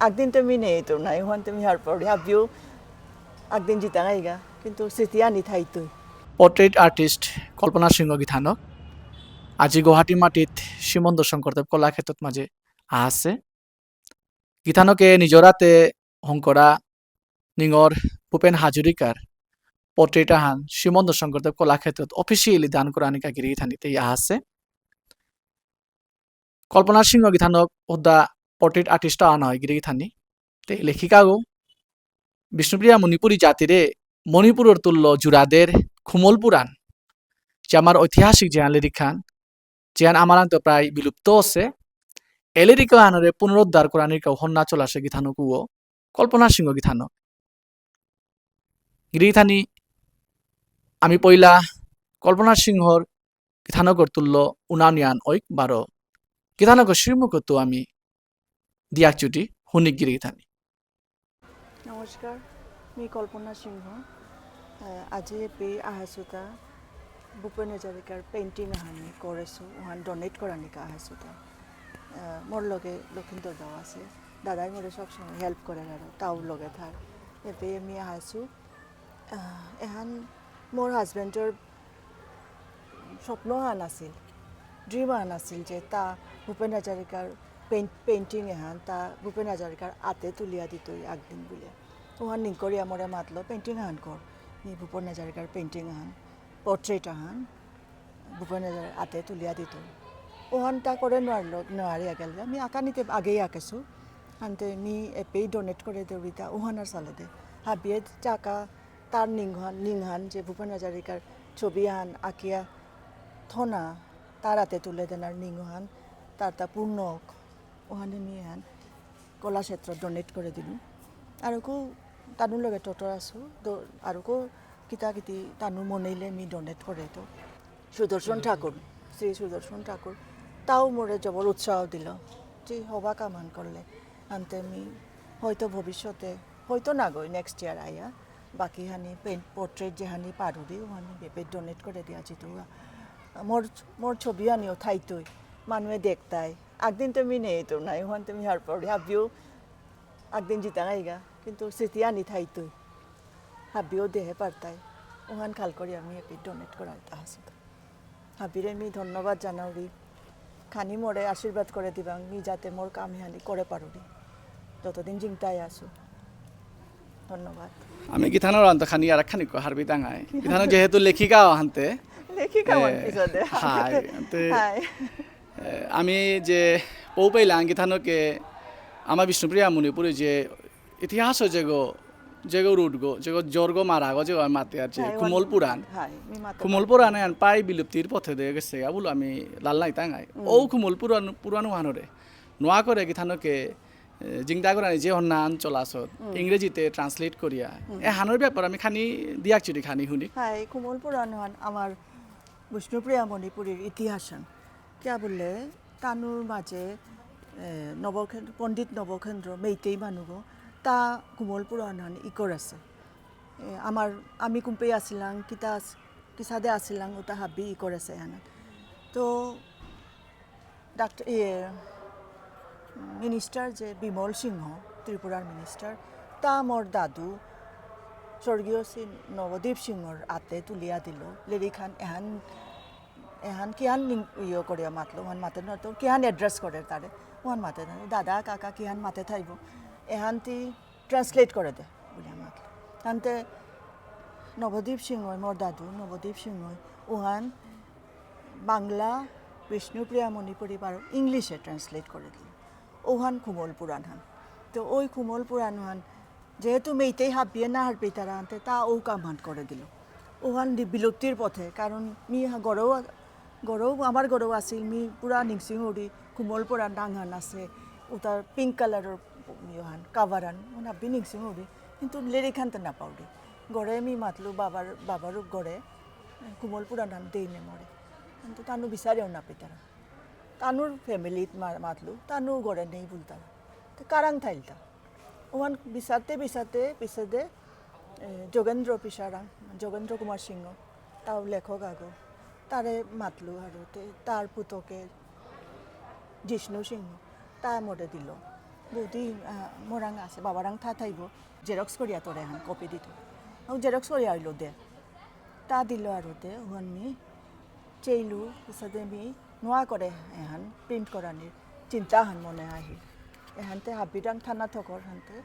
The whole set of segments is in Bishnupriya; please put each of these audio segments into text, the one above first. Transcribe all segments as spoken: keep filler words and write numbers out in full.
আকদিন তো মি নেই তো নাই, ওহান তো মি হারপাউরি, হাবিও আকদিন জিতাঙাইগা, কিন্তু স্মৃতি আনি থাইতই। পোর্ট্রেট আর্টিস্ট কল্পনা সিংহ গিথানক আজি গুয়াহাটি মাটিত শ্রীমন্ত শঙ্করদেব কলাক্ষেত্রত মাঝে আহাসে। গিথানকে নিজরাতে হংকরা নিঙর ভূপেন হাজরিকার পোর্ট্রেট আহান শ্রীমন্ত শঙ্করদেব কলাক্ষেত্রত অফিসিয়ালি দান করানিকা গিরি গিথানি তেই আহাসে। কল্পনা সিংহ গিথানক হুদ্দা পোর্ট্রেট আর্টিস্ট আহান হয় গিরি গিথানি। তে লেখিকাগো বিষ্ণুপ্রিয়া মণিপুরী জাতিরে মণিপুরর তুল্য জুড়াদের খুমল পুরাণ, যে আমার ঐতিহাসিক যে লেরিকহান, যেহান আমারাংতো প্রায় বিলুপ্ত আছে, এ লেরিকহানরে পুনরুদ্ধার করানির কাউ হন্না চলাসে গিথানকুও কল্পনা সিংহ গিথানক। গিরি গিথানি, আমি পইলা কল্পনা সিংহর গিথানকর তুল্য উনানিয়ান ঐক বারো গিথানকর শ্রীমুখত্ত আমি দিয়াক চুটি হুনিক গিরি গিথানি। নমস্কার, মি কল্পনা সিংহ। আহ, আজি এপি আহাসুতা ভূপেন হাজারিকার পেইন্টিং আহানি করেসু, ওহান ডোনেট করানিকা আহাসুতা। আহ, মোর লগে লক্ষিন্দর দাও আছে, দাদাই মোরে সবসময় হেল্প করে আর তাও লগে থাক। এপি আমি আহাসু। আহ, এহান মোর হাজবেন্ডর স্বপ্ন আহান আছিল, ড্রিম আহান আছিল যে তা ভূপেন হাজারিকার পেইন্ট-, পেইন্টিং এহান তা ভূপেন হাজারিকার আতে তুলিয়া দিতই একদিন বুলিয়া। ওহান নিংকরিয়া মোরে মাতলো, "পেইন্টিং আহান কর, নি ভূপেন হাজারিকার পেইন্টিং আহান, পোর্ট্রেট আহান ভূপেন হাজারিকার আতে তুলিয়া দিতই।" ওহান তা করে নোয়ারলো, নোয়ারিয়া গেলগা। আমি আঁকানিতে আগেই আঁকেছু, আনতে মি এপেই ডোনেট করে দেউরিতা, ওহানার সালে দে। হাবিয়ে চাকা তার নিংহান, নিংহান যে ভূপেন হাজারিকার ছবি আহান আঁকিয়া থনা, তার আতে তুলে দেনার নিংহান, তার তা পূর্ণ হোক। ওহানে মি এহান কলাক্ষেত্র ডোনেট করে দিলু। আরকো তানুর লগে টটর আছু, দ-, আরকো কিতা কিতি তানু মনেইলে মি ডোনেট করে তো। সুদর্শন ঠাকুর, শ্রী সুদর্শন ঠাকুর, তাও মোরে জবর উৎসাহ দিল যে হবা কামান করলে। আনতে মি হয়তো ভবিষ্যতে, হয়তো না গই, নেক্সট ইয়ার আইয়া, বাকি হানি পেইন্ট, পোর্ট্রেট যেহানি পারুরি, ওহানি বেপে ডোনেট করে দিয়া যিতু। মোর, মোর ছবি আনিও থাইতই, মানুয়ে দেখতাই। একদিন তো মি নেই তো নাই, ওহান তো মি হারপাউরি, হাবিও একদিন জিতাঙাইগা, কিন্তু স্মৃতি আনি থাইতই। হাবিও দেহে পারতাই, ওহান খাল করি আমি এপি ডোনেট করাইতা হাসুতা। হাবিরে মি ধন্যবাদ জানাউরি। খানি মোরে আশীর্বাদ করে দিবাং, মি যাতে মোর কাম হানি করে পারুরি। যতদিন জিংতাই আসু। ধন্যবাদ। আমি গিথানর আন্ত খানি আর খানি কো হারবি তাঙাই। গিথানর যেহেতু লেখিকা হানতে। লেখিকা এ, মন পিছতে। হাই, আনতে, হাই। এ, আমি যে পৌ পাইলাং গিথানকে আমার বিষ্ণুপ্রিয়া মণিপুরী যে ইতিহাস যেগো, যেগো রুটগো, যেগো জর্গ মারাগো, যেগো আমি মাতে আর যে হাই, খুমল ওয়ান-, পুরাণ। হাই, মি মাতে খুমল পারি। পুরাণে আন পাই বিলুপ্তির পথে দিয়ে গেছে, আবুল আমি লাল নাই তাঙাই। হুম। ও খুমল পুরাণ, পুরাণ ওহানরে। নোয়া করে গিথানকে, এ, জিংদা করে যে হন্না আন চলাসত, হুম। ইংরেজিতে ট্রান্সলেট করিয়া। হুম। এ হানর ব্যাপার আমি খানি দিয়াক চুটি খানি হুনি। হাই, খুমল পুরাণ ওহান আমার বিষ্ণুপ্রিয়া মণিপুরীর ইতিহাস আন। কিয়া বুললে, তানুর মাঝে, এ, নবকেন্দ্র, পণ্ডিত নবকেন্দ্র মেইতেই মানুগো, তা খুমল পুরাণ হান ইকর আছে। এ, আমার, আমি কুম্পেই আসিলাং, কিতা আস-, কিসাদে আসিলাং, ওটা হাবি ইকর আছে হান। তো, ডাক্তার, ইয়ে, মিনিস্টার যে বিমল সিংহ, ত্রিপুরার মিনিস্টার, তা মোর দাদু, স্বর্গীয় শ্রী নবদ্বীপ সিংহর আতে তুলিয়া দিল। লেরিকহান এহান এহান কিহান নিং-, ইয়ে করে মাতলো, ওহান মাতে না তো, কিহান অ্যাড্রেস করে তারে, ওহান মাতে না। দাদা, কাকা, কিহান মাতে থাইব, এহান তি ট্রান্সলেট করে দে, বুলে মাতলো। আনতে নবদ্বীপ সিংহ, মোর দাদু, নবদ্বীপ সিংহ, ওহান বাংলা, বিষ্ণুপ্রিয়া মণিপুরী বারো ইংলিশে ট্রান্সলেট করে দিল। ওহান খুমল পুরাণ হান। তো ওই খুমল পুরাণ হান যেহেতু মেইতেই হাবিয়ে না হারপিতারা আনতে তা ও কাম হান করে দিল। ওহান দি-, বিলুপ্তির পথে, কারণ মি হা-, গরও, গরও, আমার গরও আছিল, মি পুরা নিংসিং উড়ি, খুমল পুরাণ নাং হান আছে, ওটার পিঙ্ক কালারর ইয়ে হান, কাভার হান, মানে হাবি নিংসিং উড়ি, কিন্তু লেরিক হান তো না পাউরি। গরে মি মাতলু বাবার, বাবার গরে, খুমল পুরাণ হান দেই নে মরে। কিন্তু তানু বিচারেও না পেতারা। তানুর ফ্যামিলিত মা-, মাতলু, তানু গরে নেই বুলতারা। তো কারাং থাইলতা। ওহান বিচারতে বিচারতে পিছেদে, এ, যোগেন্দ্র পিসারাং, যোগেন্দ্র কুমার সিংহ, তাও লেখক আগো, তারে মাতলু আরো তে, তার পুতকে জিষ্ণু সিংহ, তা মোরে দিল। বৌদি, আহ, মোরাং আছে, বাবারাং থা থাইব, জেরক্স করিয়া তোরে হান কপি দিত। ও জেরক্স করিয়া আইলো দে। তা দিল আর দে, ওহান মি চেইলু, পিছতে মি নোয়া করে এহান প্রিন্ট করানির চিন্তা হান মনে আহিল। এহানতে হাবিরাং থানা থকর হানতে,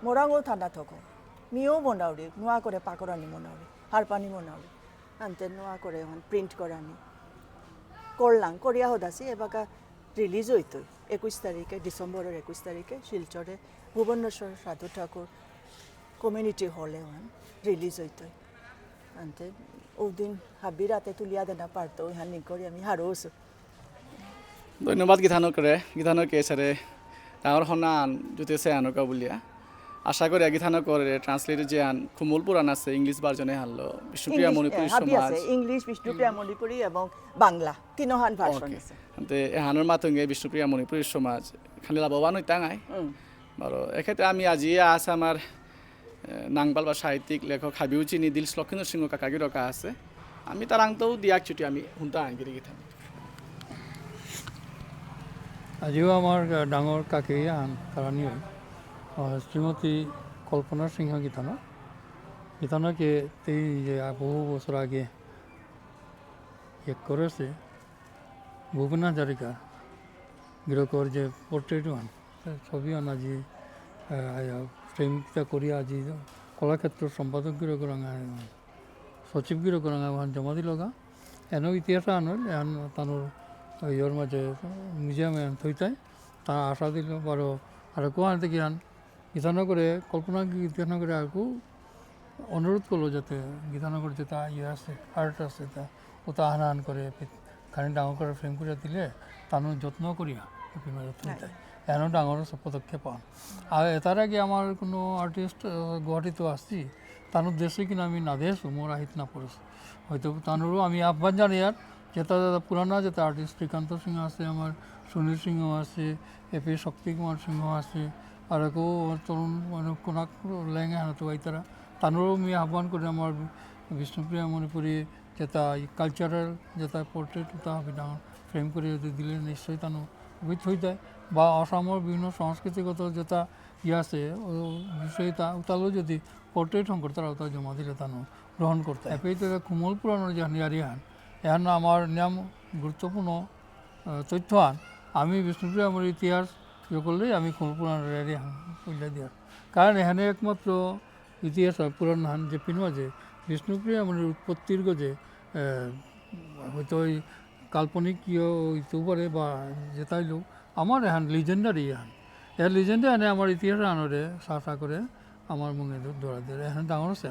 মোরাংও থানা থকর। মিও মনাউরি, নোয়া করে পাকরানি মনাউরি, হারপানি মনাউরি। আনতে নোয়া করে এখন প্রিন্ট করানি। করলাম, করিয়া হদাসি, এবাকা রিলিজ হইতই একুশ তারিখে, ডিসেম্বরের একুশ তারিখে শিলচরে ভুবনেশ্বর সাধু ঠাকুর কমিউনিটি হলে ওহান রিলিজ হইতই। আনতে ওদিন হাবি রাতে তুলিয়া দেনা পারতো, ওইহান নিকরি আমি হারৌসু। ধন্যবাদ গিথানকরে, গিথানকে এসারে ডাঙর হনান জুতেসে আনকা বুলিয়া। আশা করি গিথানকরে ট্রান্সলেট যে আন খুমুল পুরাণ আছে, ইংলিশ ভার্জনে হারলো, বিষ্ণুপ্রিয়া ইংলিশ, মণিপুরী এ, হাবি আছে, সমাজ। ইংলিশ, বিষ্ণুপ্রিয়া মণিপুরী এবং বাংলা, তিনহান ভার্সন ওকে। আছে। আনতে এহানর মাতুঙ্গে বিষ্ণুপ্রিয়া মণিপুরী সমাজ খালি লাভবান হইতাঙাই। হুম। বারো, এক্ষেত্রে আমি আজি আছে আমার, এ, নাংপাল বা সাহিত্যিক লেখক হাবিউ চিনি দিলস লক্ষ্মীন্দ্র সিংহ কাকাগিরকা আছে। আমি তারাংতো দিয়াক চুটি আমি হুনতা আনগিরি গিথানি। আজিও আমার, আহ, ডাঙর কাকি আন তারানি হই, আহ, শ্রীমতী কল্পনা সিংহ গিথানক। গিথানকে তেই যে বহু বছর আগে ইয়ে করেছে, ভূপেন হাজারিকা গিরকর যে পোর্ট্রেট ওহান, ছবি ওহান আজি, আহ, ফ্রেম কিতা করিয়া আজি কলাক্ষেত্র সম্পাদক গিরকরাং, সচিব গিরকরাং ওহান জমা দিলগা। এনো ইতিহাস আনল, এহান তানুর ইয়র মাঝে মিউজিয়াম এহান থইতাই, তা আশা দিল, বারো আর কোহান থেকে আন গিথানকরে, কল্পনা গিথানকরে আকু অনুরোধ করলো যাতে গিথানকর যেতা ইয়ে আছে, আর্ট আছে, তা ওতা আহান আহান করে পি-, খানি ডাঙর করে ফ্রেম করে দিলে তানু যত্ন করিয়া এপি মাঝে থইতাই। এহানও ডাঙর সব পদক্ষেপ আন। আর এটার আগে আমার কোনো আর্টিস্ট, আহ, গুয়াহাটিত আসছি, তানুর দেশে কিনা আমি না দেশ, মোর আহিত না পড়েছে। হয়তো তানুরও আমি আহ্বান জানাই আর যেটা, যেটা পুরানা যেটা আর্টিস্ট শ্রীকান্ত সিংহ আছে, আমার সুনীল সিংহ আছে, এপি শক্তি কুমার সিংহ আছে, আর একো তরুণ মানে কোনাক লেঙে হানাতো আইতারা। তানুরও আমি আহ্বান করি আমার বিষ্ণুপ্রিয়া মণিপুরী যেটা কালচারাল যেটা পোর্ট্রেট ওটা হাবি ডাঙর ফ্রেম করে যদি দিলে নিশ্চয়ই তানু অভিত হয়ে যায়। বা আসামর বিভিন্ন সংস্কৃতিগত যেটা ইয়ে আছে, ও বিষয়টা ওটালো যদি পোর্ট্রেট হঙ করতারা ওটা জমা দিলে তানু গ্রহণ করতে। এপেই তো খুমল পুরাণর যে ইয়ারি হান, এহান আমার নিয়াম গুরুত্বপূর্ণ, আহ, তথ্য হান। আমি বিষ্ণুপ্রিয়া আমার ইতিহাস ইয়ে করলেই আমি খুমল পুরাণর ইয়ারি হান উল্লেখ দিয়ার। কারণ এখানে একমাত্র ইতিহাস আর পুরাণ হান যে পিন মাঝে বিষ্ণুপ্রিয়া মণির উৎপত্তির গজে, আহ, হয়তো ওই কাল্পনিক ইয়ে হইতেও পারে বা যেটাই লোক, আমার এহান লিজেন্ডারি এহান। এর লিজেন্ড এহানে আমার ইতিহাস আনরে সা সা করে আমার মনে ধ-, ধরা দিয়ে এহান ডাঙর আছে।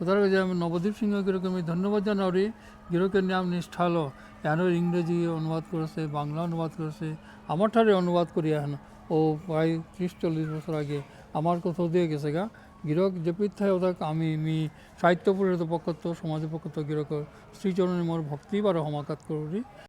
ওটার গজে আমি নবদ্বীপ সিংহ গিরকে আমি ধন্যবাদ জানাউরি, গিরকে নিয়াম নিষ্ঠালো, এহানর ইংরেজি অনুবাদ করেছে, বাংলা অনুবাদ করেছে, আমার ঠারে অনুবাদ করি এহান। ও প্রায় ত্রিশ চল্লিশ বছর আগে আমার কোথাও দিয়ে গেছে গা। গিরক যেপিত থাই ওটাক আমি মি সাহিত্য পরিষদ পক্ষত, সমাজ পক্ষত গিরকর শ্রীচরণে মোর ভক্তি বারো সমাঘাত করুরি।